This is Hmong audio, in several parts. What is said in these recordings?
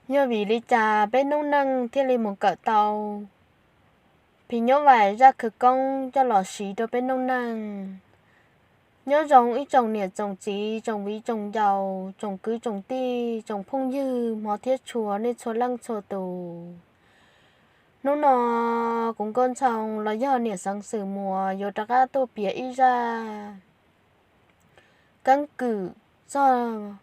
Yog vim li cas peb noob neej thiaj li mus kawm tau phim nyuj vais zaj khawv koob coj los siv rau peb noob neej? Nyob zoo ib tsoom niam tsoom txiv, tsoom viv tsoom ncaus, tsoom kwv tsoom tij, tsoom phooj ywg hmov thiab tshua, nej txhua leej txhua tus. Hnub no kuv Nkauj Ntxhoo los yog niam Xeev Xwm Muas yuav rov qab tuaj piav ib zaj keeb kwm txog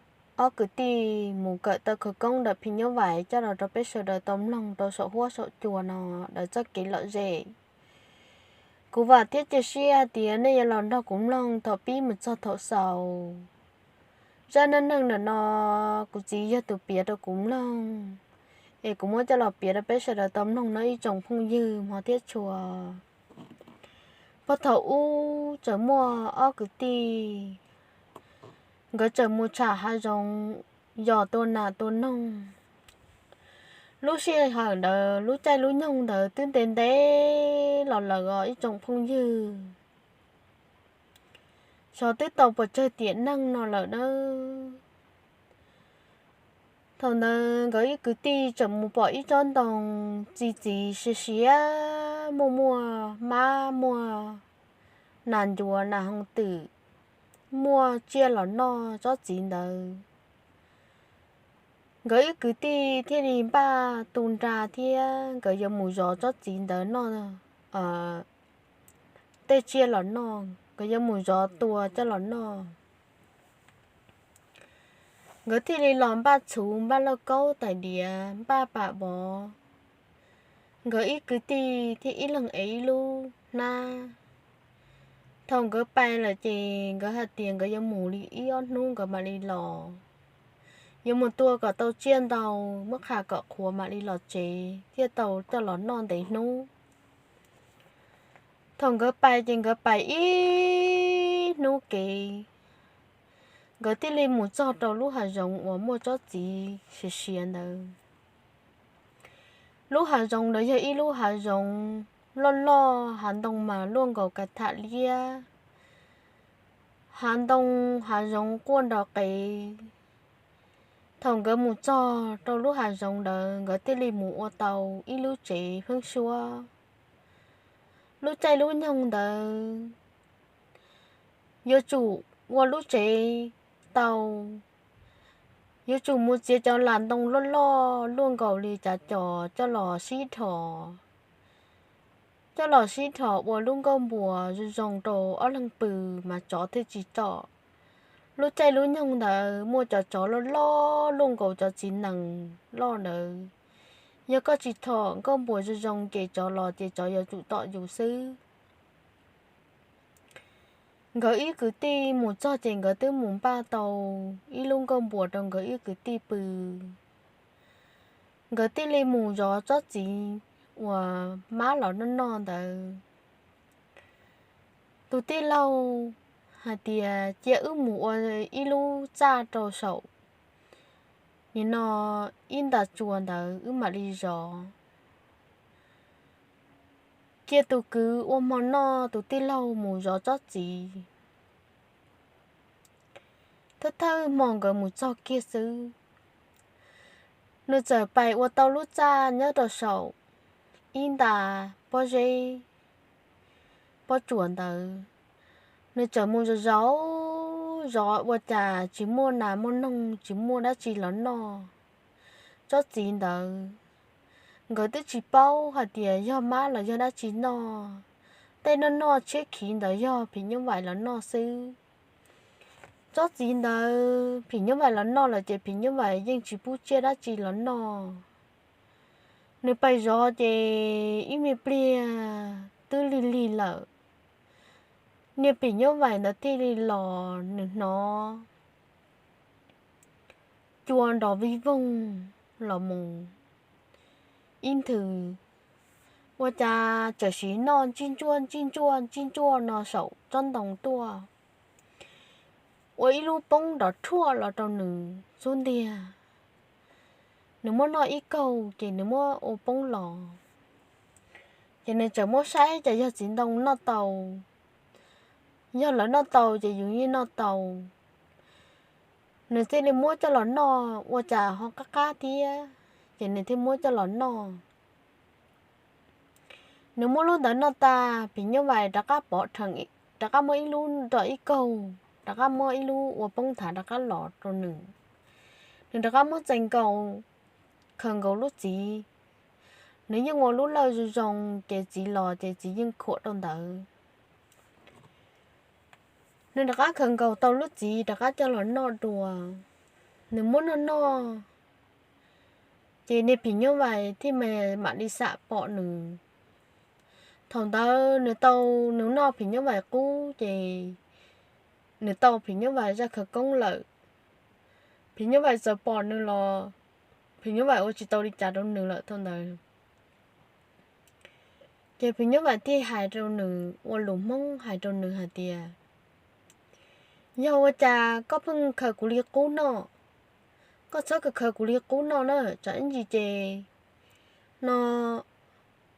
ob kwv tij mus kawm tau khawv koob ntawm phim nyuj vais coj los rau peb sawv daws tau mloog rau saum huab saum cua no, lawv txoj kev lom zem. Kuv vam thiab cia siab hais tias nej yuav los nrog kuv mloog thaum pib mus txog thaum xaus. Zaj neej neeg ntawm no kuv txiv yog tus piav rau kuv mloog, es kuv muab coj los piav rau peb sawv daws tau mloog no ib tsoom phooj ywg hmov thiab tshua. Puag thaum ub txawm muaj ob kwv tij, nkawd txawm mus tsham hav zoov yos tua nas tua noog. Lub sij hawm ntawd lub caij lub nyoog ntawd twb ntev ntev los lawm os ib tsoom phooj ywg. Xyov twb tau puas tsawg tiam neej no lawm nawb. Thaum ntawd nkawd ib kwv tij txawm mus pom ib tsob ntoo txi txiv siav siav, muaj muaj mab muaj nas ncuav nas hoov twm, muaj tsiaj los noj tsob txiv ntawd. Nkawd ib kwv tij thiaj li npaj tu nra thiab nkawd yuav mus zov tsob txiv ntawd noj, tej tsiaj los noj, nkawd yuav mus zov tua coj los noj. Nkawd thiaj li los npaj txhuv, npaj lauj kaub tais diav, npaj pam vov. Nkawd ib kwv tij thiaj ib leeg ev ib lub hnab. Thaum nkawd pais lawm ces nkawd hais tias nkawd yuav mus li ib ob hnub nkawd mam li los. Yuav mus tua kom tau tsiaj ntau, muab qha kom qhuav mam li los tsev thiaj tau coj los noj ntev hnub. Thaum nkawd pais ces nkawd pais ib hnub kev, nkawd thiaj li mus txog rau lub hav zoov uas muaj tsob txiv siav siav ntawd. Lub hav zoov ntawd yog ib lub hav zoov loj loj, hav ntoo mas luaj nkaus ka tham liab, hav ntoo hav zoov quaj nrov qev. Thaum nkawd mus txog rau lub hav zoov ntawd nkawd thiaj li mus ua tau ib lub tsev pheeb suab. Lub caij lub nyoog ntawd yuav tsum ua lub tsev tau, yuav tsum mus txiav cov las ntoo loj loj luaj nkaus li cav cos coj los sib dhos, coj los sib dhos ua lub nkuaj npuas zoo zoo rau ob leeg pw mas tsov thiaj tsis tom. Lub caij lub nyoog ntawd muaj cov tsov loj loj luaj nkaus cov txiv nees loj ntawd. Yog koj tsis thom nkuaj npuas zoo zoo ces tsov los ces tsov yuav tsum tom yus xwb. Nkawd ib kwv tij mus txog ces nkawd twb mus npaj tau ib lub nkuaj npuas rau nkawd ib kwv tij pw. Nkawd thiaj li mus zov tsob txiv uas mab los noj noj ntawd. Tus tij laug hais tias, cia wb mus ua ib lub txaj rau saum nim no ib nta tsua ntawd wb mam li zov. Cia tus kwv ua hmo noj, tus tij laug mus zov tsob txiv. Thawj thawj hmo nkawd mus txog kiag xwb, nws txawm pais ua tau lub txaj nyob rau saum ib nta pob zeb pob tsuas ntawd. Nws txawm mus zov zov, zov ua cas tsis muaj nas muaj noog, tsis muaj dab tsi los noj. Tsob txiv ntawd, nkawd twb tsis paub hais tias yog mab los yog dab tsi noj. Tej noj noj tshiab khiv ntawd yog phim nyuj vais los noj xwb. Tsob txiv ntawd phim nyuj vais los noj lawm ces phim nyuj vais yeej tsis pub tsiaj dab tsi los noj. Nws pais zov ces ib me pliag twb lig lig lawm, niag phim nyuj vais ntawd thiaj li los, nws hnov cua nrov vij voog los mus ib nthwv, ua cas txawm sim noj ntsij ntsuaj ntsij ntsuaj ntsij ntsuaj no saum tsob ntoo tuaj, ua ib lub poob nrov rhuaj los rau nws xub ntiag. Nws muab noj ib kaug ces nws muab ua poob los. Ces nws txawm muab saib cas yog txiv ntoo noj tau. Yog lawv noj tau ces yus yeej noj tau. Nws thiaj li muab coj los noj ua cas ho qab qab thiab. ces nws thiaj muab coj los noj. Nws muab lub ntawd noj tag, phim nyuj vais rov qab pov rhees, rov qab muab ib lub nrog ib kaug, rov qab muab ib lub ua poob nthav rov qab los rau nws. Nws rov qab muab txais nkaus, khaws nkaus lub txiv. Nws yeej ua lub lawj zoo zoo, ces txiv los ces txiv yeej khuam rau ntawd. Nws rov qab khaws nkaus tau lub txiv rov qab coj los noj dua. Nws muab noj noj, ces niag phim nyuj vais thiaj mam li xam pom nws. Thaum ntawd nws tau, nws noj phim nyuj vais qub ces nws tau phim nyuj vais zaj khawv koob lawm. Phim nyuj vais txawm pom nws los phim nyuj vais ua tsis tau li cas rau nws lawm thaum ntawd. Ces phim nyuj vais thiaj hais rau nws ua lus Hmoob hais rau nws hais tias, yog ua cas koj pheej khaws kuv li qub noj? Koj txhob khaws khaws kuv li qub noj na, tsam ib ntsis ces no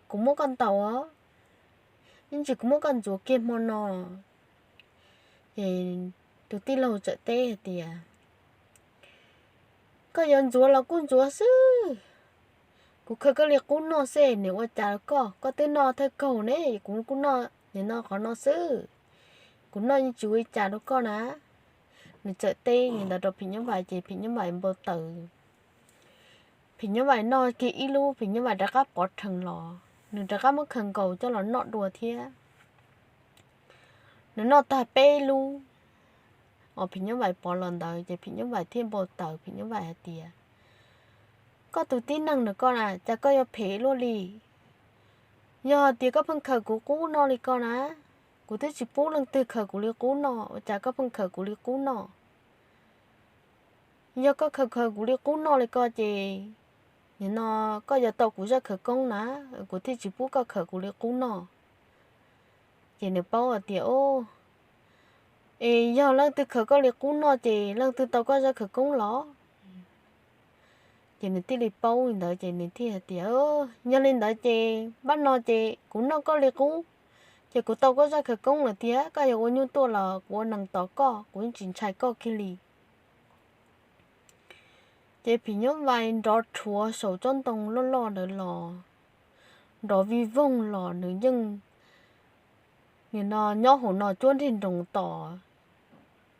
kuv muab koj ntaus, ib ntsis kuv muab koj ntxuav kiag hmo no. Ces tus tij laug txawm teb hais tias, koj yuav ntxuav los kuj ntxuav xwb, kuv khaws koj li qub noj xwb, nws ua cas koj, koj twb noj thawj kaug ne, kuv kuj noj nim no qhov no xwb, kuv noj yeej tsis ua li cas rau koj na. Nws txawm teb li ntawd rau phim nyuj vais ces phim nyuj vais npau taws. Phim nyuj vais noj kiag ib lub, phim nyuj vais rov qab pov rhees los, nws rov qab muab khaws nkaus coj los noj dua thiab. Nws noj tag peb lub, os, phim nyuj vais pov los ntawd ces phim nyuj vais thiaj npau taws, phim nyuj vais hais tias, koj tus tib neeg na koj na, cas koj yuav phem luaj li? Yog tias koj pheej khaws kuv qub noj li ko na, kuv twb tsis pub leej twg khaws kuv li qub noj, ua cas koj pheej khaws kuv li qub noj? Yog koj khaws khaws kuv li qub noj li ko ces nim no koj yuav tau kuv zaj khawv koob na, kuv thiaj tsis pub koj khaws kuv li qub noj. Ces nws paub hais tias, es yog leej twg khaws koj li qub noj ces leej twg tau koj zaj khawv koob los? Ces nws thiaj li paub li ntawd ces nws thiaj hais tias, yog li ntawd ces npaj no ces kuv noj koj li qub, ces kuv tau koj zaj khawv koob lawm tiag, koj yog ua nyuj tuaj los kuv ua nees tos koj, kuv yeej tsis ntshai koj kiag li. Ces phim nyuj vais nrov rhuav saum tsob ntoo loj loj ntawd los, nrov vij voog los nws yeej, nim no nyob hauv no cuab nrig nroos tos,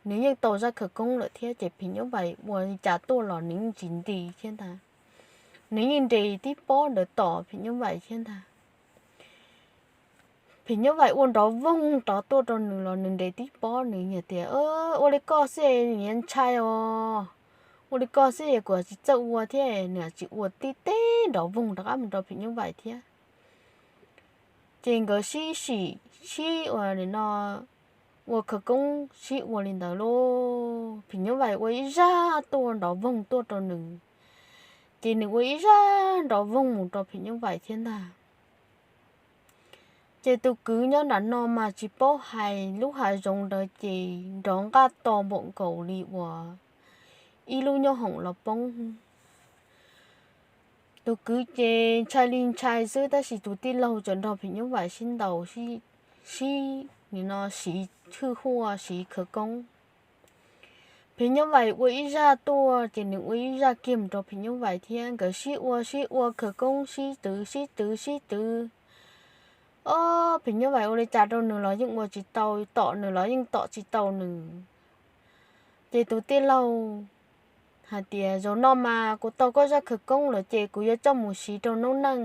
nws yeej tau zaj khawv koob lawm thiab ces phim nyuj vais ua li cas tuaj los nws yeej tsis nti thiab ntag. Nws yeej nres tib pob ntawd tos phim nyuj vais thiab ntag. Phim nyuj vais ua nrov voog rov tuaj rau nws los nws nres tib pob, nws hais tias, ua li koj xwb nws yuav ntshai os, ua li koj xwb kuv tsis txawj ua thiab, nws tsis ua, tib teb nrov voog rov qab mus rau phim nyuj vais thiab. Ces nkawd sib sim sib ua no, ua khawv koob sib ua li ntawd lauj, phim nyuj vais ua ib zaj tuaj nrov voog tuaj rau nws, ces nws ua ib zaj nrov voog mus rau phim nyuj vais thiab ntag. Ces tus kwv nyob nram no mas tsis paub hais, lub hav zoov ntawd ces nrov nqaj to npaum nkaus li uas ib lub nyoob hoom los poob. Tus kwv ces ntshai li ntshai xwb, tab sis tus tij laug tseem nrog phim nyuj vais sib ntaus, sib, nim no siv hwj huaj siv khawv koob. Phim nyuj vais ua ib zaj tuaj ces nws ua ib zaj kiag mus rau phim nyuj vais thiab, nkawd sib ua sib ua khawv koob, sib twv sib twv sib twv. Ob, phim nyuj vais ua li cas rau nws los yeej ua tsis tau, tom nws los yeej tom tsis tau nws. Ces tus tij laug hais tias, zaum no mas kuv tau koj zaj khawv koob lawm ces kuv yuav coj mus siv rau noob neej.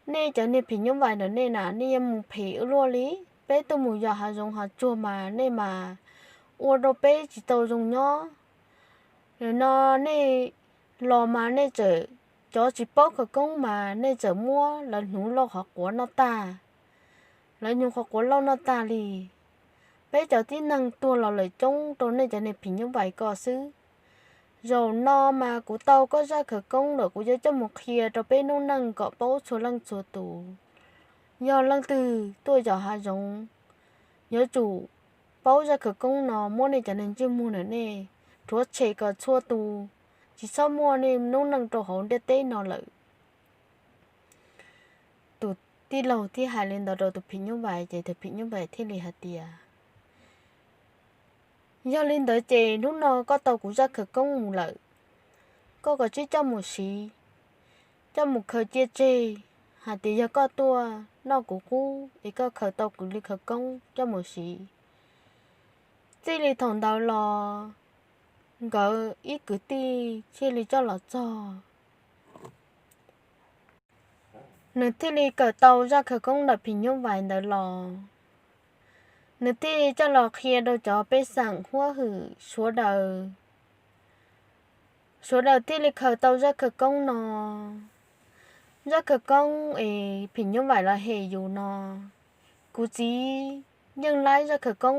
Nej cov niag phim nyuj vais ntawm nej na, nej yuav mus phem ua luaj li. Peb tuaj mus yos hav zoov hav tsuag mas nej mas ua rau peb tsis tau zoo nyob. Nim no nej los mas nej txawm, cov tsis paub khawv koob mas nej txawm muab lawv hnyuv lauj qhov quav noj tag, lawv hnyuv qhov quav lauj noj tag li. Peb cov tib neeg tuag los lawm coob rau nej cov niag phim nyuj vais ko xwb. Zaum no mas kuv tau koj zaj khawv koob lawm, kuv yuav coj mus qhia rau peb noob neej kom paub txhua leej txhua tus. Yog leej twg tuaj yos hav zoov, yuav tsum paub zaj khawv koob no, muab nej cov niag ntsej muag na nej rhuav tshem kom txhua tus, tsis txhob muaj nej noob neej rau hauv ntiaj teb no lawm. Tus tij laug thiaj hais li ntawd rau tus phim nyuj vais ces tus phim nyuj vais thiaj li hais tias, yog li ntawd ces hnub no koj tau kuv zaj khawv koob mus lawm, koj kav tsij coj mus siv coj mus khaws cia tseg, hais tias yog koj tuaj noj kuv qub es koj khaws tau kuv li khawv koob coj mus siv. Txij li thaum ntawd los nkawd ib kwv tij thiaj li coj los txog. Nws thiaj li kawm tau zaj khawv koob ntawm phim nyuj vais ntawd los, nws thiaj li coj los qhia rau cov pej xeem huab hwm sawv daws. Sawv daws thiaj li khaws tau zaj khawv koob no. Zaj khawv koob es phim nyuj vais los hem yus no, kuv txiv yeej laib zaj khawv koob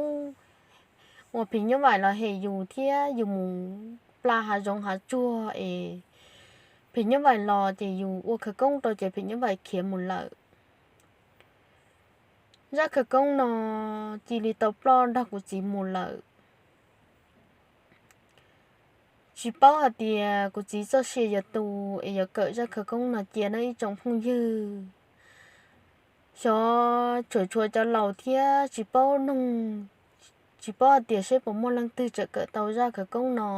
uas phim nyuj vais los hem yus thiab yus mus pla hav zoov hav tsuag es phim nyuj vais los ces yus ua khawv koob rau ces phim nyuj vais khiav mus lawm. Zaj khawv koob no cia li tau ploj nrog kuv txiv mus lawm. Tsis paub hais tias kuv txiv txoj sia yuav tu es yuav kawm zaj khawv koob no cia no ib tsoom phooj ywg. Xyov tsuam tshuav cov laus thiab tsis paub noog, tsis paub hais tias seb puas muaj leej twg tseem kawm tau zaj khawv koob no.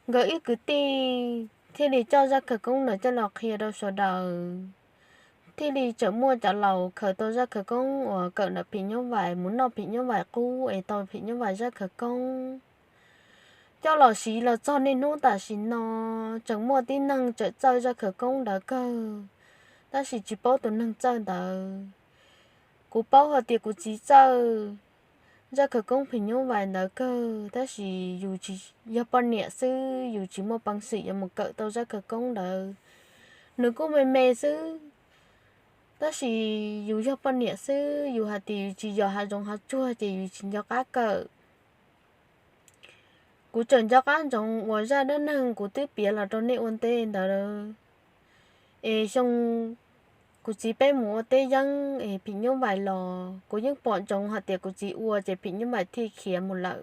Nkawd ib kwv tij thiaj li coj zaj khawv koob no coj los qhia rau sawv daws, thiaj li tseem muaj cov laus khaws tau zaj khawv koob uas kawm ntawm phim nyuj vais mus noj phim nyuj vais qub es tau phim nyuj vais zaj khawv koob coj los siv los txog niaj hnub tam sim no. Tseem muaj tib neeg tseem txawj zaj khawv koob ntawd kawg, tab sis tsis paub tus neeg txawj ntawd. Kuv paub hais tias kuv txiv txawj zaj khawv koob phim nyuj vais ntawd kawg, tab sis yus tsis yog poj niam xwb, yus tsis muaj peev xwm yuav mus kawm tau zaj khawv koob ntawd. Nws kuj me me xwb, tab sis yus yog poj niam xwb, yus hais tias yus tsis yos hav zoov hav tsuag ces yus tsis nco qab kawm. Kuv tseem nco qab ntsoov uas zaj dab neeg kuv twb piav los rau nej ua ntej ntawd. Es xyoo kuv txiv peb mus ua teb yeeb es phim nyuj vais los, kuv yeej pom ntsoov hais tias kuv txiv ua ces phim nyuj vais thiaj khiav mus lawm.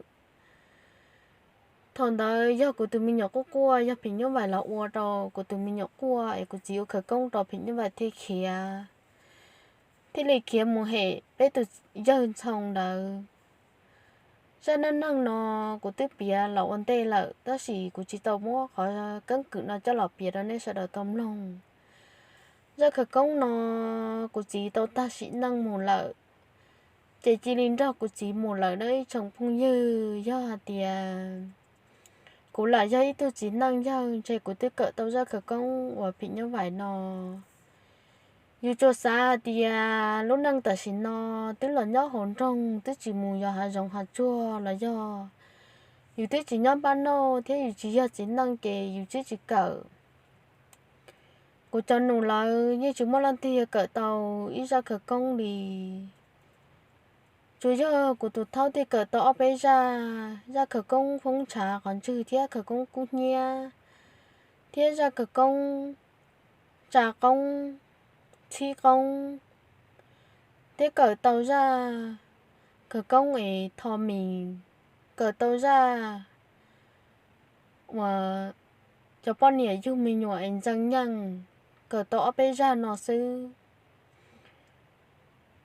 Thaum ntawd yog kuv tus me nyuam quaj quaj, yog phim nyuj vais los ua rau kuv tus me nyuam quaj es kuv txiv ua khawv koob rau phim nyuj vais thiaj khiav, thiaj li khiav mus hem peb tus yawg Ntxhoo ntawd. Zaj neej neeg no kuv twb piav los ua ntej lawm, tab sis kuv tsis tau muab qhov keeb kwm no coj los piav rau nej sawv daws tau mloog. Zaj khawv koob no kuv txiv tau tag sim neej mus lawm, ces cia li nrog kuv txiv mus lawm na ib tsoom phooj ywg. Yog hais tias kuv lam yog ib tug txiv neej yawg ntshe kuv twb kawm tau zaj khawv koob uas phim nyuj vais no. Yus tsuas xav hais tias lub neej tam sim no twb los nyob hauv nroog, twb tsis mus yos hav zoov hav tsuag los yog yus twb tsis nyob npab noj thiab yus tsis yog txiv neej ces yus twb tsis kawm. Kuv cov nus lawv yeej tsis muaj leej twg yuav kawm tau ib zaj khawv koob li. Tsuas yog kuv tus thaub thiaj kawm tau ob peb zaj, zaj khawv koob foob ntshav qhov ntswg thiab khawv koob kub hnyiab, thiab zaj khawv koob tsa qoob, txhib qoob, thiab kawm tau zaj khawv koob es tho mis, kawm tau zaj uas cov poj niam yug me nyuam es ntxeev nyeej, kawm tau ob peb zaj no xwb.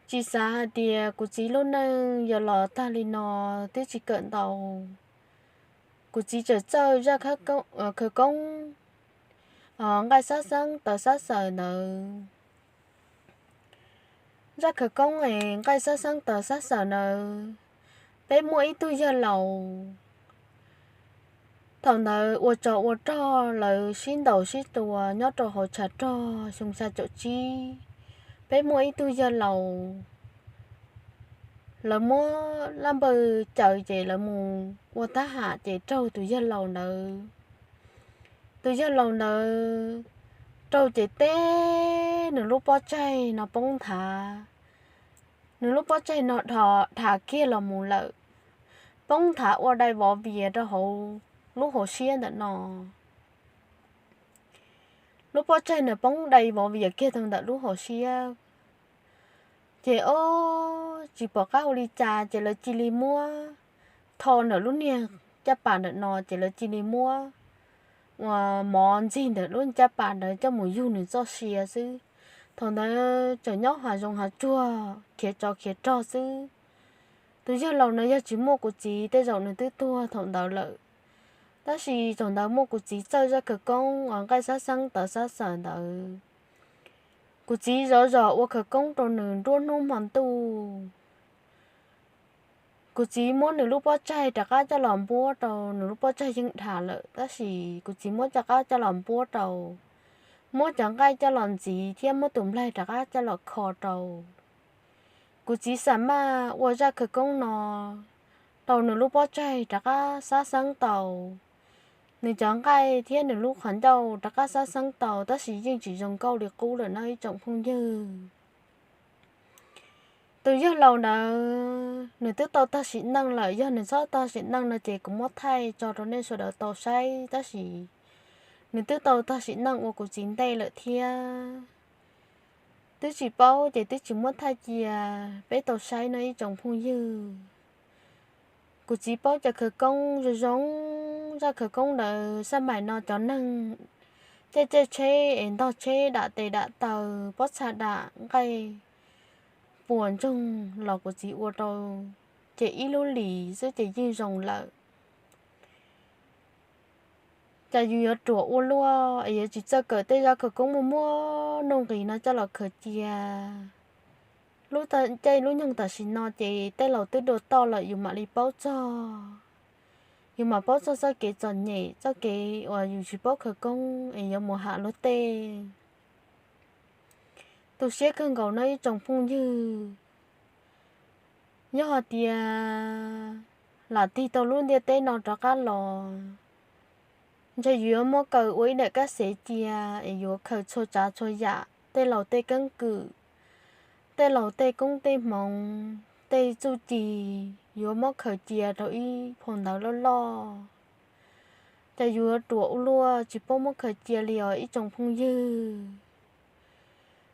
Tsis xav hais tias kuv txiv lub neej yuav los tag li no, twb tsis kawm ntau. Kuv txiv tseem txawj zaj khawv koob nqaij xab xeeb taws xab xawm ntawd. Zaj khawv koob es nqaij xab xeeb taws xab xawm ntawd, peb muaj ib tug yawg laus, thaum ntawd ua tsov ua rog lawv sib ntaus sib tua nyob rau hauv tshav rog xyoo xya caum tsib. Peb muaj ib tug yawg laus, lawv muab laj npawg caws ces lawv mus ua thab ham ces raug tus yawg laus ntawd. Tus yawg laus ntawd raug ces teb nws lub pob tsaig no poob nthav, nws lub pob tsaig no dhos dhas kiag los mus lawm, poob nthav ua dai vov vias rau hauv lub hauv siab ntawm no. Lub pob tsaig ntawd poob dai vov vias kiag tau ntawm lub hauv siab, ces ob tsis pom qab ua li cas ces lawv cia li muab tho ntawm lub niag caj pas ntawm no ces lawv cia li muab ua mov ntxig ntawm lub caj pas ntawd coj mus yug nws txoj sia xwb. Thaum ntawd tseem nyob hav zoov hav tsuag khiav tsov khiav rog xwb. Tus yawg laus no yog tsis muaj kuv txiv tej zaum nws twb tuag thaum ntawd lawm. Tab sis thaum ntawd muaj kuv txiv txawj zaj khawv koob uas nqaij xab xeeb tawv xab xawm ntawd. Kuv txiv zov zos ua khawv koob rau nws nruab hnub hmo ntuj. Kuv txiv muab nws lub pob tsaig rov qab coj los npuab rau, nws lub pob tsaig yeej dham lawm tab sis kuv txiv muab rov qab coj los npuab rau, muab cov nqaij coj los ntxiv thiab muab tus nplaig rov qab coj los kho rau. Kuv txiv xam maj ua zaj khawv koob no rau nws lub pob tsaig rov qab xab xeeb tau, nws cov nqaij thiab nws lub qhov ncauj rov qab xab xeeb tau tab sis yeej tsis zoo nkauj li qub lawm no ib tsoom phooj ywg. Tus yawg laus ntawd nws twb tau tag sim neej lawm, yog nws txhob tag sim neej no ces kuv muab thaij tso rau nej sawv daws tau saib tab sis nws twb tau tag sim neej ua kuv txiv ntej lawm thiab. Twb tsis paub ces twb tsis muab thaij cia peb tau saib no ib tsoom phooj ywg. Kuv txiv paub cov khawv koob zoo zoo, zaj khawv koob ntawd xab maim no cov neeg caij caij tsheb es ntog tsheb dam tes dam taw pob txha dam nqaij puas ntsoog los kuv txiv ua rau ces ib lub lis xwb ces yeej zoo lawm. Cas yus yuav ruam ua luaj es yuav tsis txawj kawm tej zaj khawv koob muaj muaj nuj nqis no coj los khaws cia. Lub caij lub nyoog tam sim no ces tej laus twb dua toj lawm yus mam li paub txog, yus mam paub txog txoj kev txom nyem txoj kev uas yus tsis paub khawv koob es yuav mus ham luag tej. Tu siab kawg nkaus no ib tsoom phooj ywg. Yog hais tias lam tig tau lub ntiaj teb no rov qab los, ntshe yus yuav muab kaw ua ib daim kab xev cia es yuav khaws txhua tsav txhua yam tej laus tej keeb kwm, tej laus tej koob tej hmoov, tej txuj ci, yuav muab khaws cia rau ib phau ntawv loj loj. Ces yus yuav ruam ua luaj tsis paub muab khaws cia li os ib tsoom phooj ywg.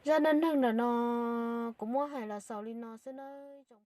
Zaj neej neeg ntawm no kuv muab hais los xaus li no xwb nawb.